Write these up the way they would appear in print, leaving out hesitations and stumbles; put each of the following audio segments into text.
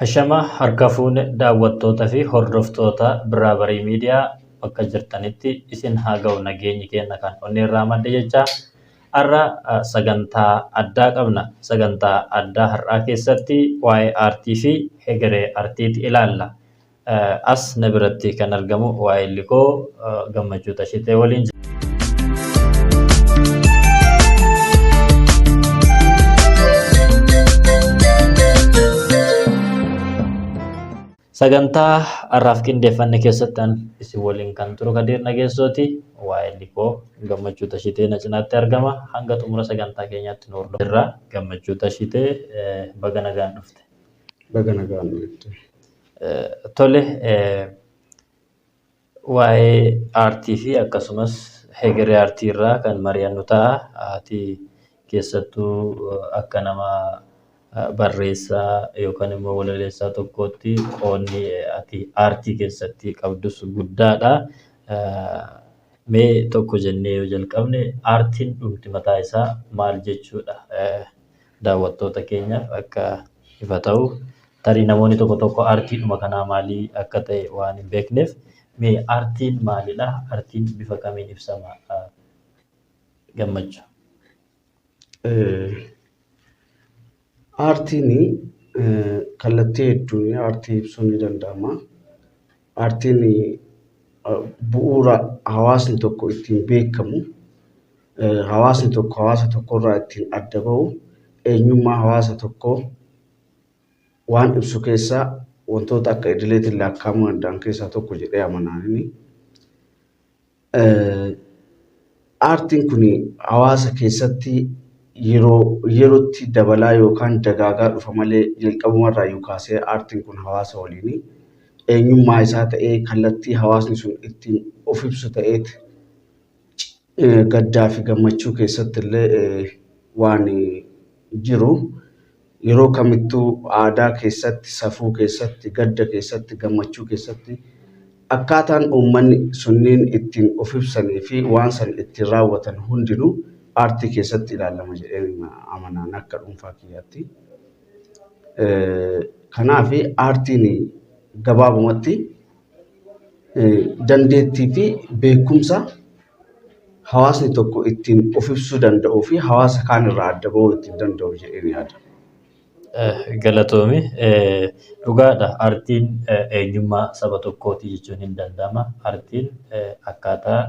Ashama harka fuune daawwattoota fi hordoftoota Birraa Barii Miidiyaa bakka jirtanitti isin haa ga'u nageenyi keenya kan onnee irraa madde jecha har'a sagantaa addaa qabna. Sagantaa addaa har'aa keessatti waa'ee aartii fi hegeree artiiti ilaalla. As na biratti kan argamu waa'illi koo Gammachuu Tashitee waliin jira. Sagantaa har'aaf qindeeffanne keessatti an isin waliin kan turu Kadiir Nageessooti. Waa'illi koo Gammachuu Tashitee na cinaatti argama. Hanga xumura sagantaa keenyaatti nu hordofaa. Gammachuu Tashitee baga nagaan dhufte. Baga nagaan dhufte. Tole, waa'ee aartii fi akkasumas hegeree aartii irraa kan mari'annu ta'a. Ati keessattuu akka nama barreessaa yookaan immoo walaleessaa tokkootti qoodni ati aartii keessatti qabdus guddaadha. Mee tokko jennee yoo jalqabne aartiin dhumti mataa isaa maal jechuudha? Daawwattoota keenyaaf akka ifa ta'u tarii namoonni tokko tokko aartiidhuma kanaa maalii akka ta'e waan hin beekneef mee aartiin maalidha? Aartiin bifa kamiin ibsama? Gammachuu. Aartiin kallattii hedduun aartii ibsuun ni danda'ama. Aartiin bu'uura hawaasni tokko ittiin beekamu, hawaasni tokko hawaasa tokkorraa ittiin adda bahu, eenyummaa hawaasa tokkoo waan ibsu keessaa wantoota akka idileetiin lakkaa'amuu danda'an keessaa tokko jedhee amana ani. Aartiin kun hawaasa keessatti yeroo yerootti dabalaa yookaan dagaagaa dhufa malee jalqabumarraayyuu kaasee aartiin kun hawaasa waliin eenyummaa isaa ta'ee kallattii hawaasni sun ittiin of ibsu ta'eet gaddaa fi gammachuu keessatti illee waan jiru. Yeroo kamittuu aadaa keessatti, safuu keessatti, gadda keessatti, gammachuu keessatti akkaataan uummanni sunniin ittiin of ibsanii fi waan san ittiin raawwatan hundinuu aartii keessatti ilaalama jedheen amanaan akka dhuunfaa kiyyaatti. Kanaaf aartiin gabaabumatti dandeettii fi beekumsa hawaasni tokko ittiin of ibsuu danda'uu fi hawaasa kaan irraa adda bahuu ittiin danda'u jedheen yaada. Galatoomi. Dhugaadha. Aartiin eenyummaa saba tokkooti jechuun hin danda'ama. Aartiin akkaataa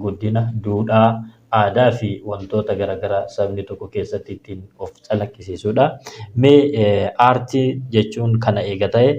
guddina, duudhaa, aadaa fi wantoota garaagaraa sabni tokko keessatti ittiin of calaqqisiisudha. Mee aartii jechuun kana eega ta'e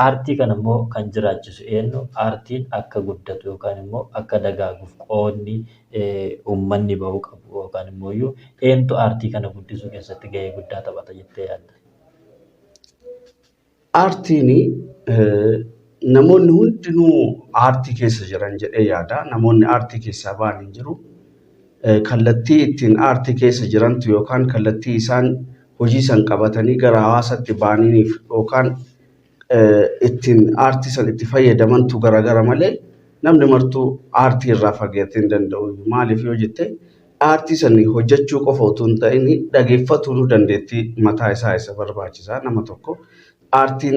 aartii kana immoo kan jiraachisu eenyu? Aartiin akka guddatu yookaan immoo akka dagaaguuf qoodni uummanni bahuu qabu yookaan immoo eenyutu aartii kana guddisuu keessatti gahee guddaa taphata jettee yaadda? Aartiin namoonni hundinuu aartii keessa jiran jedhee yaada. Namoonni aartii keessaa ba'an hin jiru. Kallattii ittiin aartii keessa jirantu yookaan kallattii isaan hojii san qabatanii gara hawaasaatti ba'aniif yookaan ittiin aartii san itti fayyadamantu garagara malee namni martuu aartii irraa fagaatee hin danda'u. Maaliif yoo jette aartii san hojjechuu qofa otoo hin ta'in dhageeffatuunuu dandeettii mataa isaa isa barbaachisa nama tokko. Aartiin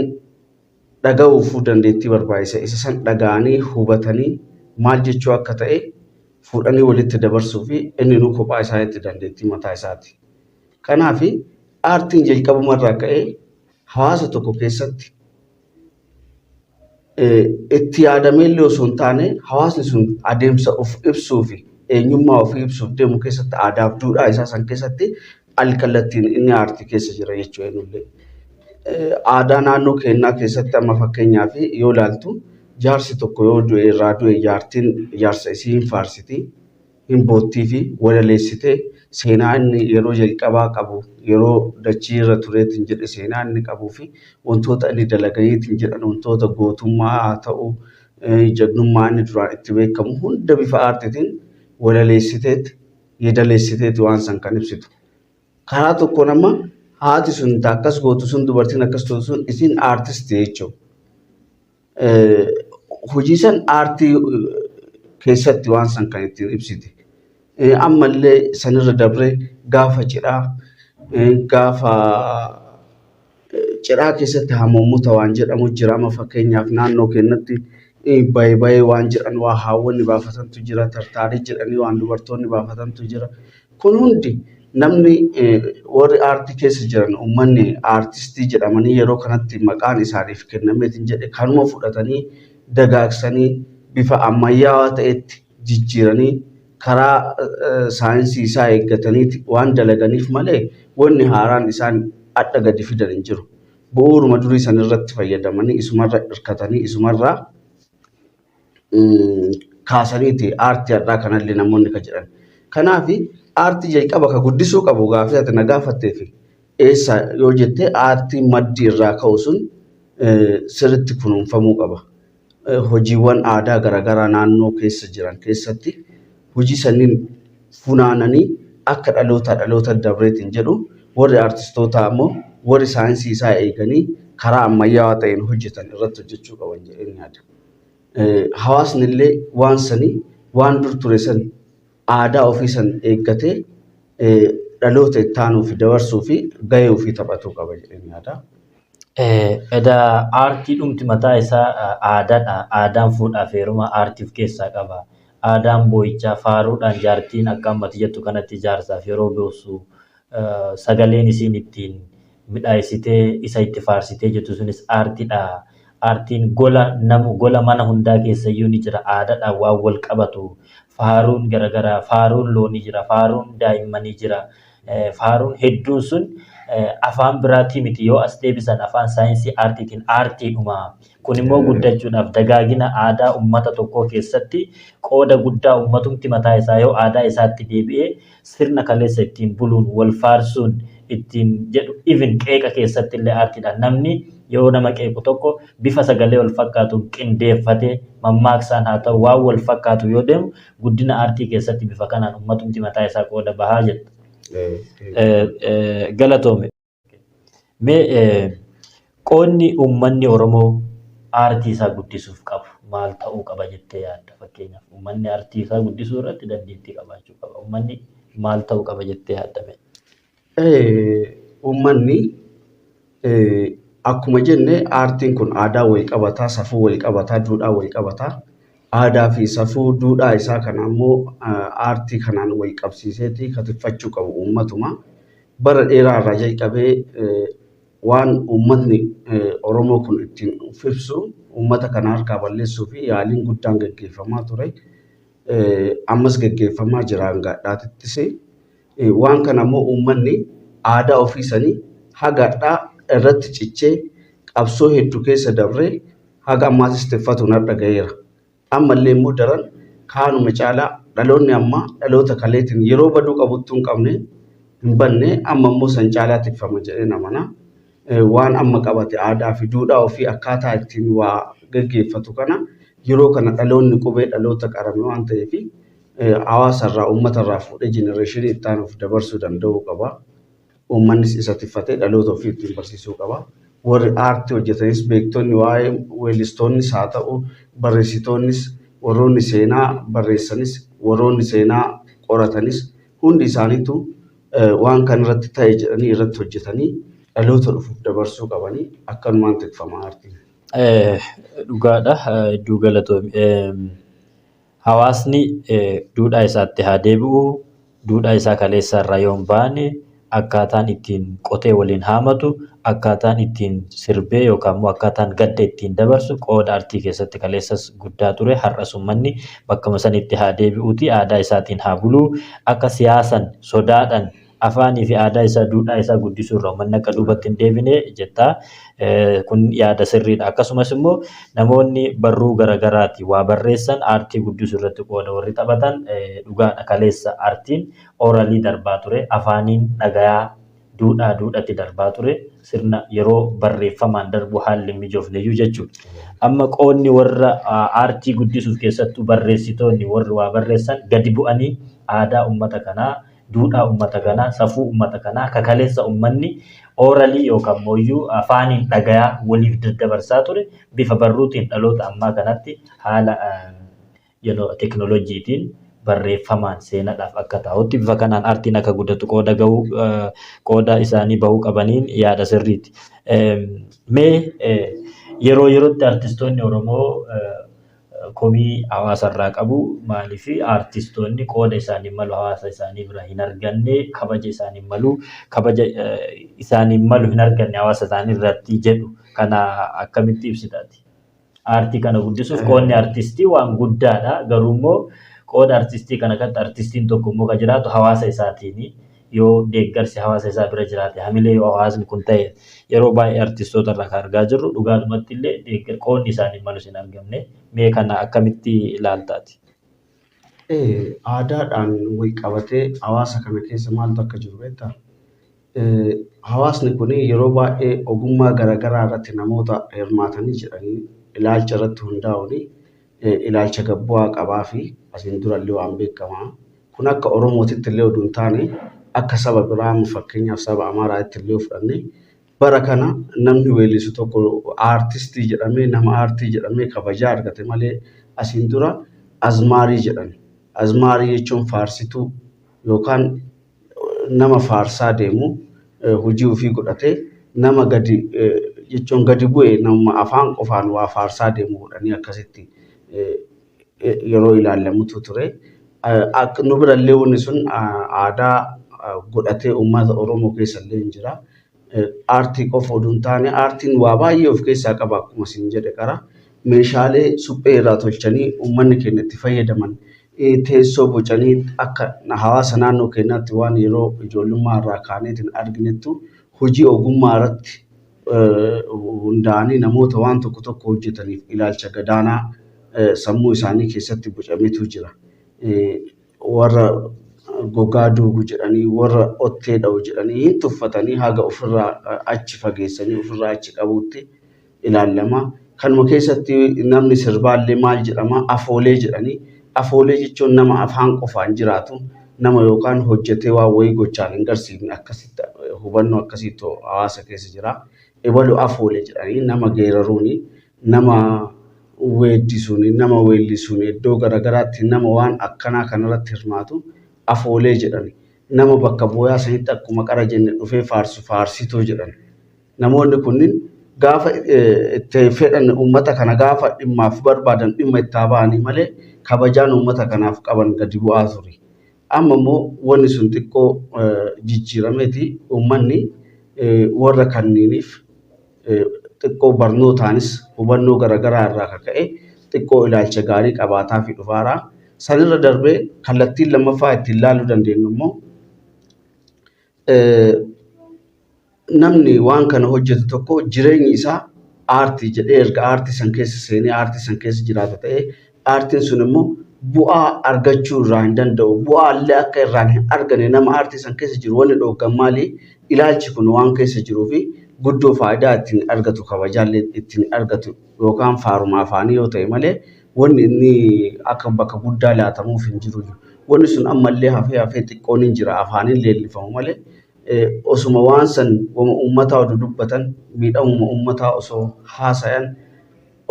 dhaga'uufuu dandeettii barbaachisa. Isa san dhaga'anii hubatanii maal jechuu akka ta'e fuudhanii walitti dabarsuu fi inninuu kophaa isaatti dandeettii mataa isaati. Kanaaf aartiin jalqabumarraa ka'ee hawaasa tokko keessatti itti yaadamee illee osoo hin taane hawaasni sun adeemsa of ibsuu fi eenyummaa ofii ibsuuf deemu keessatti aadaaf duudhaa isaa san keessatti al-kallattiin inni aartii keessa jira jechuudha eenyullee. Aadaa naannoo keenyaa keessatti amma fakkeenyaaf yoo ilaaltu jaarsi tokko yoo du'e irraa du'e jaartiin jaarsa isii hin faarsiti. Hin boottii fi walaleessitee seenaa inni yeroo jalqabaa qabu yeroo dachii irra tureetiin jedhe seenaa inni qabuu fi wantoota inni dalaganiitiin jedhan wantoota gootummaa haa ta'u jagnummaa inni duraan itti beekamu hunda bifa aartiitiin walaleessiteet yeedaleessiteet waan san kan ibsitu. Karaa tokkoon amma haati sun akkas gootu sun dubartiin akkas gootu sun isiin aartistii jechuudha. Hojii san aartii keessatti waan san kan ittiin ibsite. Ammallee sanirra dabree gaafa cidhaa gaafa Cidhaa keessatti hamoomota waan jedhamu jira. Amma fakkeenyaaf naannoo keenyatti bayee bayee waan jedhan waa haawwonni baafatantu jira. Tartaarii jedhanii waan dubartoonni baafatantu jira. Kun hundi namni warri aartii keessa jiran uummanni aartistii jedhamanii yeroo kanatti maqaan isaaniif kennameetiin jedhe kanuma fudhatanii dagaagsanii bifa ammayyaawaa ta'etti jijjiiranii karaa saayinsii isaa eeggataniiti waan dalaganiif malee wanni haaraan isaan adda gadi fidan hin jiru. Bu'uuruma durii san irratti fayyadamanii isumarra hirkatanii isumarraa kaasaniiti aartii har'aa kanallee namoonni kan jedhan. Kanaaf aartii jalqaba ka guddisuu qabu gaafii ati na gaafattee fi eessa yoo jette aartii maddi irraa ka'u sun sirriitti kunuunfamuu qaba. Hojiiwwan aadaa garaagaraa naannoo keessa jiran keessatti hojii sanniin funaananii akka dhalootaa dhaloota dabreetiin jedhu warri aartistootaa immoo warri saayinsii isaa eeganii karaa ammayyaawaa ta'een hojjetan irratti hojjechuu qaban jedheen yaada. Hawaasni illee waan sanii waan dur ture san aadaa ofii san eeggatee dhaloota itti aanuu fi dabarsuu fi gahee ofii taphatuu qaba jedheen yaada. Edaa aartii dhumti mataa isaa aadaadha. Aadaan fuudhaaf heeruma aartii of keessaa qaba. Aadaan boo'ichaa faaruudhaan jaartiin akka ammati jettu kanatti jaarsaaf yeroo boossu sagaleen isiin ittiin midhaasitee isa itti faarsitee jettu sunis aartiidha. Aartiin gola namu gola mana hundaa keessayyuu ni jira. Aadaadhaan waan wal qabatu. Faaruun garaagaraa, faaruun loonii jira, faaruun daa'immanii jira. Faaruun hedduun sun afaan biraatii miti yoo as deebisan afaan saayinsii aartiitiin aartiidhuma. Kun immoo guddachuudhaaf dagaagina aadaa uummata tokkoo keessatti qooda guddaa uummatumti mataa isaa yoo aadaa isaatti deebi'ee sirna kaleessa ittiin buluun wal faarsuun ittiin jedhu even qeeqa keessatti illee aartiidha. Namni yeroo nama qeequ tokko bifa sagalee wal fakkaatuun qindeeffatee mammaaksaan haa ta'u waan wal fakkaatu yoo deemu guddina aartii keessatti bifa kanaan uummatumti mataa isaa qooda bahaa jetta. Galatoome. Mee qoodni uummanni Oromoo aartii isaa guddisuuf qabu maal ta'uu qaba jettee yaadda? Fakkeenyaaf uummanni aartii isaa guddisuu irratti dandeettii qabaachuu qaba. Uummanni maal ta'uu qaba jettee yaadda mee? Uummanni akkuma jenne aartiin kun aadaa wayii qabataa, safuu wayii qabataa, duudhaa wayii qabataa. Aadaa fi safuu duudhaa isaa kana immoo aartii kanaan wal qabsiiseeti katifachuu qabu uummatuma. Bara dheeraa irraa jalqabee waan uummatni Oromoo kun ittiin of ibsu uummata kana harkaa balleessuu fi yaaliin guddaan gaggeeffamaa ture. Ammas gaggeeffamaa jira hanga har'aatittis. Waan kana immoo uummanni aadaa ofii sanii haga har'aa irratti cichee qabsoo hedduu keessa dabree haga ammaatis tiffatuun har'a gaheera. Ammallee immoo daran kaanuma caalaa dhaloonni ammaa dhaloota kaleetiin yeroo baduu qabuttuu hin qabne hin banne amma immoo san caalaa tikfama jedheen amana. Waan amma qabate aadaa fi duudhaa ofii akkaataa ittiin waa gaggeeffatu kana yeroo kana dhaloonni qubee dhaloota qarame waan ta'eef hawaasarraa uummatarraa fuudhee jenereeshinii itti aanuuf dabarsuu danda'uu qaba. Uummannis isa tiffatee dhaloota ofii ittiin barsiisuu qaba. Warri aartii hojjetanis beektonni waa'ee weellistoonnis haa ta'u barreessitoonnis warroonni seenaa barreessanis warroonni seenaa qoratanis hundi isaaniitu waan kana irratti ta'e jedhanii irratti hojjetanii dhaloota dhufuuf dabarsuu qabanii akkanumaan tikfama aartiin. Dhugaadha. Hedduu galatoomi. Hawaasni duudhaa isaatti haa deebi'u. Duudhaa isaa kaleessa irraa yoo hin baane akkaataan ittiin qotee waliin haamatu, akkaataan ittiin sirbee yookaan immoo akkaataan gadda ittiin dabarsu qooda aartii keessatti kaleessas guddaa ture. Har'as uummanni bakkuma sanitti haa deebi'uuti aadaa isaatiin haa buluu. Akka siyaasan sodaadhaan afaanii fi aadaa isaa duudhaa isaa guddisuu irraa uummanni akka duubatti hin deebine jettaa. Kun yaada sirriidha. Akkasumas immoo namoonni barruu garaagaraati waa barreessan aartii guddisuu irratti qooda warri taphatan dhugaadha. Kaleessa aartiin ooralii darbaa ture afaaniin dhagayaa duudhaa duudhatti darbaa ture sirna yeroo barreeffamaan darbu haalli hin mijoofneyyuu jechuudha. Amma qoodni warra aartii guddisuuf keessattuu barreessitoonni warri waa barreessan gadi bu'anii aadaa uummata kanaa duudhaa uummata kanaa safuu uummata kanaa kakaleessa uummanni ooralii yookaan mooyyuu afaaniin dhagayaa waliif daddabarsaa ture bifa barruutiin dhaloota ammaa kanatti haala yeroo teknooloojiitiin Barreeffamaan seenaadhaaf akka taa'utti bifa kanaan aartiin akka guddatu qooda gahuu qooda isaanii bahuu qabaniin yaada sirriiti. Mee yeroo yerootti artistoonni Oromoo komii hawaasarraa qabu. Maaliif artistoonni qooda isaanii malu hawaasa isaanii bira hin arganne, kabaja isaanii malu kabaja isaanii malu hin arganne hawaasa isaanii irratti jedhu, kana akkamitti ibsitaati? Aartii kana guddisuuf qoodni artistii waan guddaadha. Garuu immoo qooda artistii kana kan artistiin tokko immoo kan jiraatu hawaasa isaatiini. Yoo deeggarsi hawaasa isaa bira jiraate, hamilee yoo hawaasni kun ta'e, yeroo baay'ee artistoota irraa kan argaa jirru dhugaadhumatti illee qoodni isaanii malus hin argamne. Mee kana akkamitti ilaaltaati? Aadaadhaan wal qabatee hawaasa kana keessa maaltu akka jiru beektaa? Hawaasni kun yeroo baay'ee ogummaa garaagaraa irratti namoota hirmaatanii jedhanii ilaalcha irratti hundaa'uun ilaalcha gad bu'aa qabaa fi asiin durallee waan beekamaa. Kun akka Oromootitti illee oduu hin taane, akka saba biraa, fakkeenyaaf saba Amaaraatti illee fudhannee, bara kana namni weellisu tokko aartistii jedhamee, nama aartii jedhamee kabajaa argate malee, asiin dura azmaarii jedhan. Azmaarii jechuun faarsituu yookaan nama faarsaa deemu, hojii ofii godhatee nama gadi jechuun gadi bu'e, nama afaan qofaan waa faarsaa deemu godhanii akkasitti yeroo ilaalamutu ture. Nu birallee wanni sun aadaa godhatee uummata Oromoo keessa illee hin jira. Aartii qofa oduu hin taane, aartiin waa baay'ee of keessaa qaba akkuma isin jedhe qara. Meeshaalee suphee irraa tolchanii uummanni keenya itti fayyadaman, teessoo bocanii, akka hawaasa naannoo keenyaatti waan yeroo ijoollummaa irraa kaaneetiin arginettu hojii ogummaa irratti hundaa'anii namoota waan tokko tokko hojjetaniif ilaalcha gadaanaa sammuu isaanii keessatti bocametu jira. Warra gogaa duugu jedhanii, warra ottee dha'u jedhanii hin tuffatanii, haga ofirraa achi fageessanii ofirraa achi qabuutti ilaalama. Kanuma keessatti namni sirbaallee maal jedhama? Afoolee jedhanii. Afoolee jechuun nama afaan qofaan jiraatu, nama yookaan hojjetee waan wayii gochaan hin garsiifne, akkasitti hubannoo akkasiitu hawaasa keessa jira. Ebalu afoolee jedhanii nama geeraruuni, nama weeddisuuni, nama weellisuuni, iddoo garaagaraatti nama waan akkanaa kanarratti hirmaatu afoolee jedhani. Nama bakka booyaa sanitti akkuma qara jenne dhufee faarsu faarsituu jedhan. Namoonni kunniin gaafa itti fedhan, uummata kana gaafa dhimmaaf barbaadan dhimma itti haa ba'anii malee, kabajaan uummata kanaaf qaban gadi bu'aa ture. Amma immoo wanni sun xiqqoo jijjiirameeti uummanni warra kanniiniif xiqqoo barnootaanis hubannoo garaagaraa irraa kaka'e xiqqoo ilaalcha gaarii qabaataa fi dhufaaraa. Sanirra darbee kallattiin lammaffaa ittiin ilaaluu dandeenyu immoo, namni waan kana hojjetu tokko jireenyi isaa aartii jedhee erga aartii san keessa seenee aartii san keessa jiraata ta'ee, aartiin sun immoo bu'aa argachuu irraa hin danda'u. Bu'aa illee akka irraa hin argane nama aartii san keessa jiru wanni dhooggan maali? Ilaalchi kun waan keessa jiruu fi guddoo faayidaa ittiin argatu, kabajaallee ittiin argatu yookaan faaruma afaanii yoo ta'e malee, wanni inni akka bakka guddaa laatamuuf hin jiru. Wanni sun ammallee hafee hafee xiqqoon hin jira, afaaniin leellifamu malee, osuma waan san wama uummataa oduu dubbatan, miidhamuma uummataa osoo haasayan,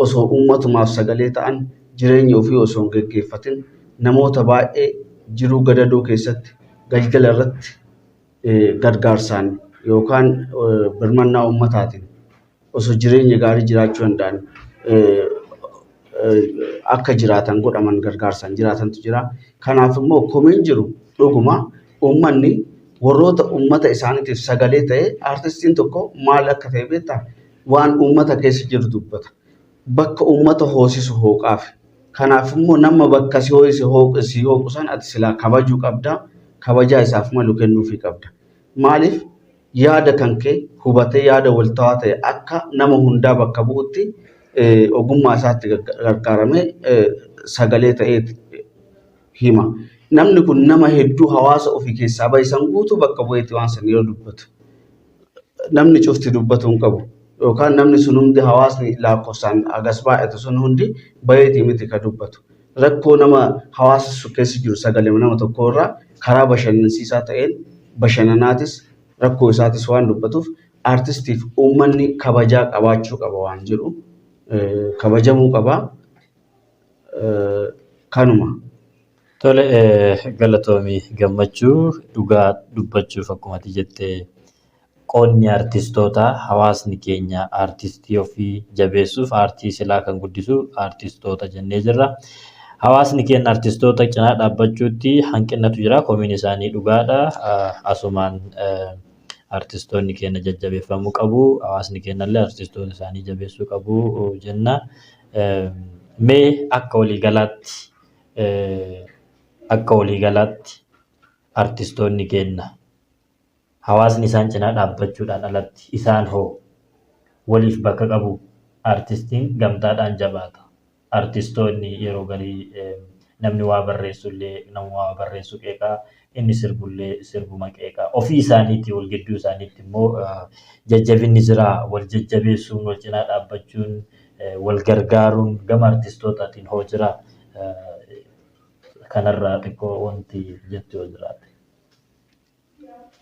osoo uummatumaaf sagalee ta'an, jireenya ofii osoo hin geggeeffatin, namoota baay'ee jiruu gadadoo keessatti galgala irratti gargaarsaan yookaan birmannaa uummataatiin osoo jireenya gaarii jiraachuu danda'an akka jiraatan godhaman, gargaarsaan jiraatantu jira. Kanaaf immoo komiin jiru dhuguma uummanni warroota uummata isaaniitiif sagalee ta'e, aartistiin tokko maal akka ta'e beektaa? Waan uummata keessa jiru dubbata. Bakka uummata hoosisu hooqaafi. Kanaaf immoo nama bakka si ho'ise hooqe si hooqu san ati silaa kabajuu qabda. Kabajaa isaaf malu kennuufii qabda. Maaliif yaada kan kee hubatee yaada waltawaa ta'e akka nama hundaa bakka bu'utti ogummaa isaatti gargaaramee sagalee ta'ee hima. Namni kun nama hedduu hawaasa ofii keessaa bahisan guutuu bakka bu'eeti waan san yeroo dubbatu. Namni cufti dubbatu hin qabu. Yookaan namni sun hundi, hawaasni lakkoofsaan hagas baay'atu sun hundi baheetii miti ka dubbatu. Rakkoo nama hawaasa sun keessa jiru sagalee nama tokko irraa karaa bashannansiisaa ta'een bashannanaatis rakkoo isaatis waan dubbatuuf, aartistiif uummanni kabajaa qabaachuu qaba waan jedhu, kabajamuu qaba. Kanuma. Tole, galatoomi Gammachuu. Dhugaa dubbachuuf akkuma ati jette qoodni artistootaa hawaasni keenya artistii ofii jabeessuuf aartii silaa kan guddisu artistoota jennee jirra. Hawaasni keenya artistoota cinaa dhaabbachuutti hanqinatu jira. Komiin isaanii dhugaadha. Asumaan artistoonni keenya jajjabeeffamuu qabu. Hawaasni keenya illee artistoota isaanii jabeessuu qabu jenna. Mee akka waliigalaatti artistoonni keenya hawaasni isaan cinaa dhaabbachuudhaan alatti isaan hoo waliif bakka qabu? Artistiin gamtaadhaan jabaata. Artistoonni yeroo garii namni waa barreessu illee nama waa barreessu qeeqaa, inni sirbullee sirbuma qeeqaa. Ofii isaaniitti wal gidduu isaaniitti immoo jajjabinni jira. Wal jajjabeessuun, wal cinaa dhaabbachuun, wal gargaaruun gama artistootaatiin hoo jira? Kanarraa xiqqoo wanti jettu yoo jiraate.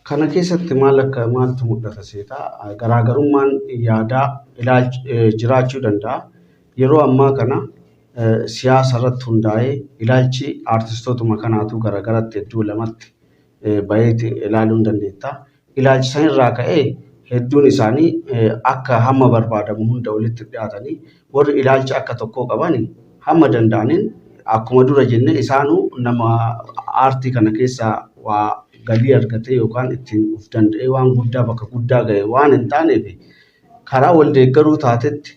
Kana keessatti maal akka maaltu mul'ata seetaa? Garaagarummaan yaadaa jiraachuu danda'a. Yeroo ammaa kana siyaasa irratti hundaa'ee ilaalchi artistootuma kanaatu garaagaratti iddoo lamatti baheeti ilaaluu hin dandeetta. Ilaalchi sanirraa ka'ee hedduun isaanii akka hamma barbaadamu hunda walitti dhiyaatanii warri ilaalcha akka tokkoo qaban hamma danda'aniin akkuma dura jenne isaanuu nama aartii kana keessaa waa galii argatee yookaan ittiin of danda'ee waan guddaa bakka guddaa ga'e waan hin taaneef karaa wal deeggaruu taatetti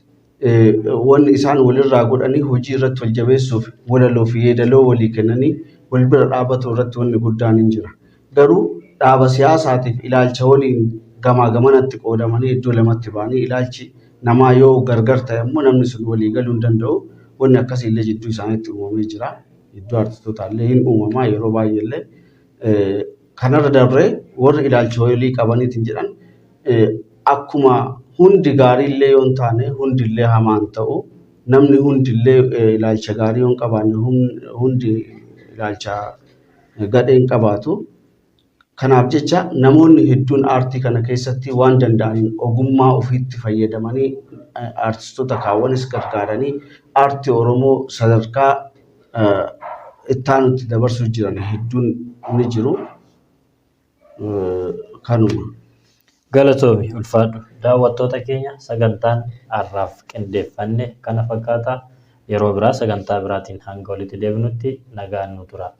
wanni isaan walirraa godhanii hojii irratti wal jabeessuuf walaloo fi yeedaloo walii kennanii wal bira dhaabbatu irratti wanni guddaan hin jira. Garuu dhaaba siyaasaatiif ilaalcha waliin gamaa gamanatti qoodamanii iddoo lamatti ba'anii ilaalchi namaa yoo gargar ta'e immoo namni sun walii galuu hin danda'u. Wanni akkasii illee jidduu isaaniitti uumamee jira. Jidduu artistootaa illee hin uumamaa yeroo baay'ee illee. Kanarra dabree warri ilaalcha walii qabaniitiin jedhan akkuma hundi gaarii illee yoo hin taane hundi illee hamaa hin ta'u. Namni hundi illee ilaalcha gaarii yoo hin qabaanne hundi ilaalcha gadhee hin qabaatu. Kanaaf jecha namoonni hedduun aartii kana keessatti waan danda'aniin ogummaa ofiitti fayyadamanii artistoota kaawwanis gargaaranii aartii Oromoo sadarkaa itti aanutti dabarsuu jiran hedduun ni jiru. Kanuma. Galatoomi, ulfaadhu. Daawwattoota keenya, sagantaan har'aaf qindeeffanne kana fakkaata. Yeroo biraa sagantaa biraatiin hanga walitti deebinutti nagaan nu tura.